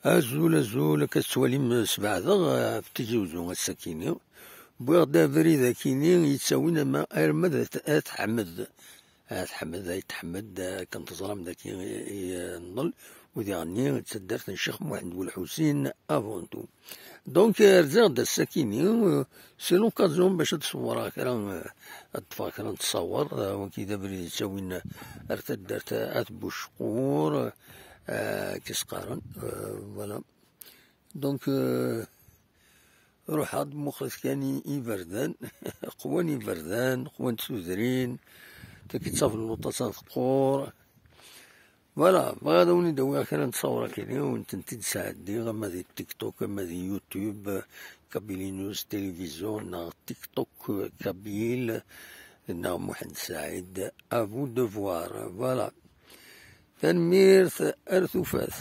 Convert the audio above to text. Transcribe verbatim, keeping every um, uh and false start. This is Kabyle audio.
Azul, azul, akka tettwalim sbeɛdeɣ ɣef Tizi Uzzu ass-akini. Wwiɣ-d abrid akini yettawin ama arma d At, At Ḥmed. At Ḥmed, Ayt Ḥmed, akken teẓram daki i, i, nḍel, u diɣenni d taddart n Ccix Muḥend Welḥusin avant tout. Donc, rziɣ-d ass-akini, euh, c'est l'occasion bac ad ṣewwreɣ kra, euh, ad ṭṭfeɣ kra n ttṣawer, euh, wagi d abrid yettawin ar taddart At Bucqur, euh, akken s-qqaren, euh, voilà. Donc, euh, ruḥeɣ-d, muqlet kan i, iberdan, qwan iberdan, qwant tudrin, taki d tafelluṭ-a teqqur. Voilà, bɣiɣ ad awen-id-awiɣ kra n ttṣawra kini, wen tent-id-sɛeddiɣ, ama di TikTok, ama di YouTube, Kabylie News Télévision, neɣ TikTok Kabyle, neɣ Muḥend Saɛid, à vous de voir. Voilà. Tanemmirt, ar tufat.